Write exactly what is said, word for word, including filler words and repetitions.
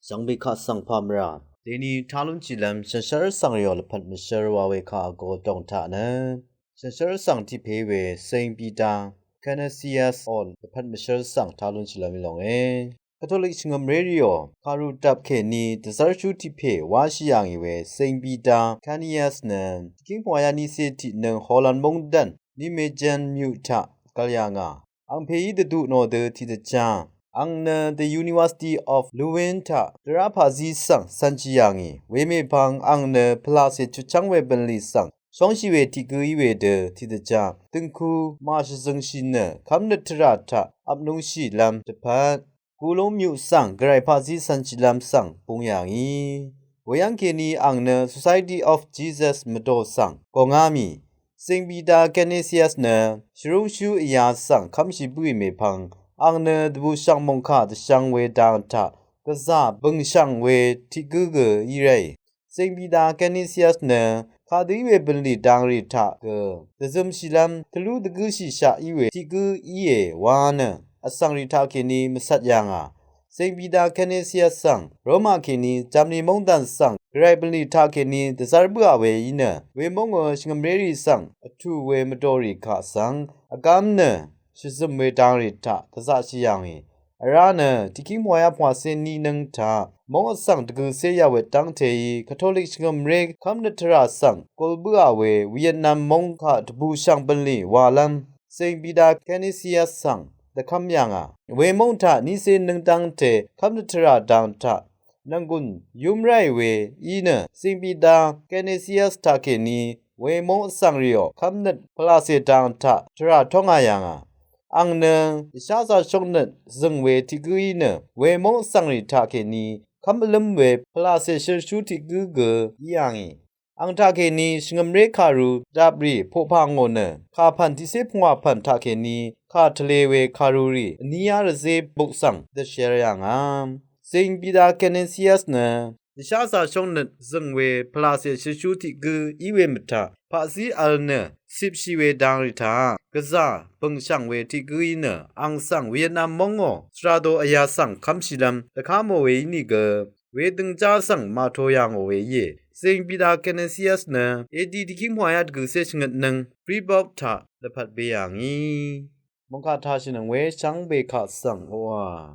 Shvngbe kaq svng pà mvrà deni tá lúnshìlv́m shànshér vsvng rìò lvpat mvshǿr wa we kaq vgo dòng taq nø shànshér vsvng tiq pè we Saint Peter Canisius ò lvpat mvshǿr svng tá lúnshìlv́m í lòngé. Katolik shvngø̀mré rìò kàru dvp kèní dvzv́rshú tiq pè wáshì yà ngì we Saint Peter Canisius nø tiqkíng pvngwà yà nícé tiq nøng Holan móngdàn Nijmegen myuq taq gv̀l yà ngà. Ang pèí dvdu nò dø tiqdvchá ang nø the University of Louvain taq dvrá paqzí svng cv̄nshì yà ngì. Wemèpvng ang nø pvlacè chutchv́ng we bv̀nlì svng shóngshì we tiq gǿ í we dø tiqdvchá døngku màshvzøngshì nø kv́mnøt tvrà taq vpnúngshìlv́m dvpvt Gulúng myuq svng gvray paqzí cv̄nshìlv́m svng bung yà ngì. Weyv́ng kèní ang nø Society of Jesus mvdò svng gòngá mì. Saint Peter Canisius nø shvrúngshú vyā svng kv́mshì bǿì mèpvng ang nø dvbùshv̀ng mòngkà dvshv̄ng we dang taq gvzà bø̀ngshv̀ng we tiq gǿ gø í rèì. Saint Peter Canisius nø kadø í we bv̀nlì dangrì taq gø dvzømshìlv́m tvlú dvgǿshìshaq í we tiq gǿ íe wa nø vsvng rì taqkèní mvcvt yà ngà. Saint Peter Canisius svng Roma kèní Germany móngdàn svng gvray bv̀nlì taqkèní dvzv́r bǿà we í nø wemóngø shvngø̀mrérì svng vtù we mvdòrì kaq svng vgv́m nø shvzø̀m we dangrì taq dvzaqshì yà ngì. Vrá nø tiqkíng pvngwà yà pvngwàcé ní nǿng taq móng vsvng dvgøcé yà we dv́ngteí Katolik shvngø̀mré kv́mnøt tvrà svng gul bǿà we Vietnam móng kaq dvbùshv̀ng bv̀nlì walv́m Saint Peter Canisius svng dvkv́m yà ngà. Wemóng taq nícé nǿng dv́ngte kv́mnøt tvrà dang taq nv̀nggùn yúm ráì we í nø Saint Peter Canisius taqkèní wemóng vsvng rìò kv́mnøt pvlacè dang taq tvrà tóngà yà ngà. Ang nø dvsházā shóngnøt zø̀ng we tiq gǿ í nø wemóng vsvng rì taqkèní kv́m vlǿm we pvlacè shølshú tiq gǿ gø í yà ngì. Ang taqkèní shvngø̀mré kàru daprì poqpà ngò nø kàpv̀n tiqcé pungwà pv̀n taqkèní kà tvlē we kàrurì vní yá rvzé buk svng dvshv̄r yà ngà. Saint Peter Canisius nø dvsházā shóngnøt zø̀ng we pvlacè shølshú tiq gǿ í we mvtaq paqzí vl nø cipshì we dangrì taq gvzà bø̀ngshv̀ng we tiq gǿ í nø ang svng Vietnam móngò svrado vyā svng kv́mshìlv́m dvká mò we ínìgø wedøng já svng màto yà ngò we íe. Saint Peter Canisius nø edi tiqkíng pvngwà yà dvgø̀cé shvngøtnøng Freiburg taq lvpat be yà ngì. Mòngkà tashìnøng we shvngbe kaq svng oqà